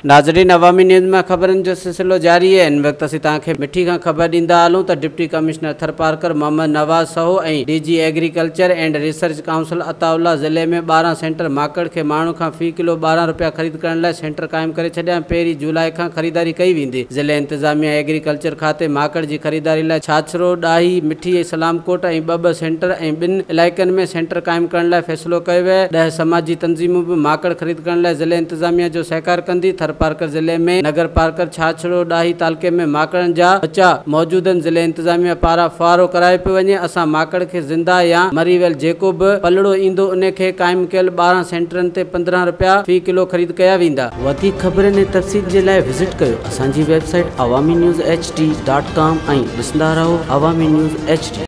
ناظرين عوامي نيوز مان خبرن جو سلسلو جاري آهي. هن وقت اسين توهان کي مٺي کان خبر ڏيندا هلون ته deputy commissioner Tharparkar Muhammad Nawaz Saho ۽ D G agriculture and research council Ata Ullah ضلعي ۾ 12 سينٽر ماڪڙ کي ماڻهن کان في ڪلو 12 رپيا خريد ڪرڻ لاء سينٽر قائم ڪري ڇڏيا ۽ پهرين جولاء کان خريداري ڪئي ويندي. ضلعي انتظاميا ۽ ايگريڪلچر کاتي ماڪڙ جي خريداري لاء ڇاڇرو، ڏاهي، مٺي ۽ سلام ڪوٽ ۽ ٻه ٻه سينٽر ۽ ٻن علائقن ۾ سينٽر قائم ڪرڻ لاء فيصلو ڪيو ويو آهي. 10 سماجي تنظيمون به ماڪڙ خريد ڪرڻ لاء ضلعي انتظاميا جو سهڪار ڪندي. ٿرپارڪر ضلعي ۾ نگر پارڪر، ڇاڇرو، ڏاهي تعلقي ۾ ماڪڙن جا ٻچا موجود آهن. ضلعي انتظاميا پاران ڦوهارو ڪرايو پيو وڃي. اسان ماڪڙ کي زنده يا مري ويل جيڪو به پلڙو ايندو ان کي قائم ڪيل 12 سينٽرن تي 15 رپيا في ڪلو خريد ڪيا ويندا. وڌيڪ خبرن ۽ تفصيل جي لاء وزٽ ڪيو اسان جي website Awami news H D dot com ۽ ڏسندا رهو عوامي نيوز ايڇ ڊي.